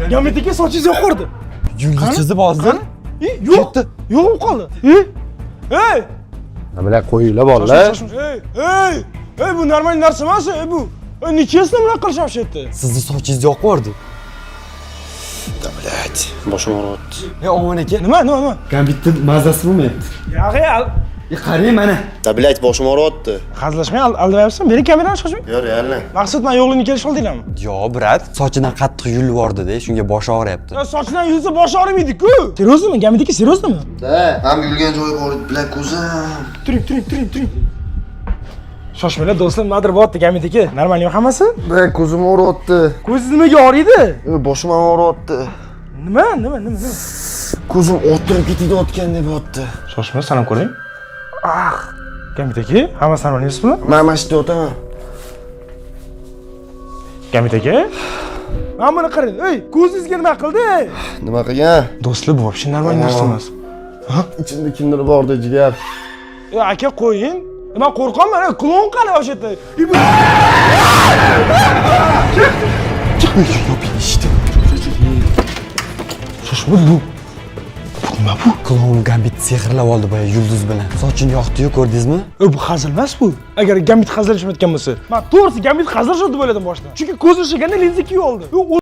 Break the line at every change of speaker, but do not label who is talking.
Gambit aka, sochingiz yoqvordi.
Yulduz chizib hozir.
E, yo'q. Yo'q bo'lib qoldi. E? Ey!
Nimalar, qo'yinglar, bolalar.
Ey, ey! Ey, bu normal narsa emas, ey bu. Ey, nechasini bunaqa qilishyapti?
Sizni sochingiz yoqvordi.
Да, блядь, boshim og'riyapti.
E, Omon aka.
Nima, nima, nima?
Gambitni mazasi bo'lmayapti.
Yog'i,
E, qarang mana.
Да, блядь, boshim og'riyapti.
Hazillashmang, aldayapsan. Bering kamerani, shoshmang.
Yo'q, реально.
Maqsad, man yo'qligini kelishib oldinglarmi?
Yo, брат, sochidan qattiq yulib yubordi-da, shunga boshi og'riyapti.
Ya, sochidan yulsa boshi og'rimaydi-ku. Серьёзно mi? Gambit aka, серьёзно mi?
Да, ham yulgan joyi bor edi, блядь, ko'zim.
Turing, turing, turing, turing. Shoshmanglar, do'stlar, nimadir bo'lyapti, Gambit aka. Normalmi hammasi?
Блядь, ko'zim og'riyapti.
Ko'zingiz nimaga og'riydi?
Boshim ham og'riyapti.
Nima, nima, nima, nima?
Ko'zim o'tirib ketayotgandek bo'lyapti.
Shoshma, san ham ko'ring. Ah, Gambit aka, hammasi normal emasmi?
Man mana shu yerda yotaman.
Gambit aka? Mana buni qarang. Ey, ko'zingizga nima qildi?
Nima qilgan?
Do'stlar, bu вообще normal narsa emas.
Ichimda kimdir bordi, jigar.
E, aka, qo'ying. Man qo'rqaman, ey, klon qani вообще? E, bu
Yoping eshikni.
Shoshma, bu. Bu nima bu?
Kloun Gambit sehrlab oldi boya yulduz bilan. Sochini yoqdi-yu, ko'rdingizmi?
E, bu hazil emas bu. Agar Gambit hazillashmayotgan bo'lsa, man to'g'risi Gambit hazillashadi deb o'yladim boshida. Chunki ko'zi ushlaganda linza kiyib oldi. U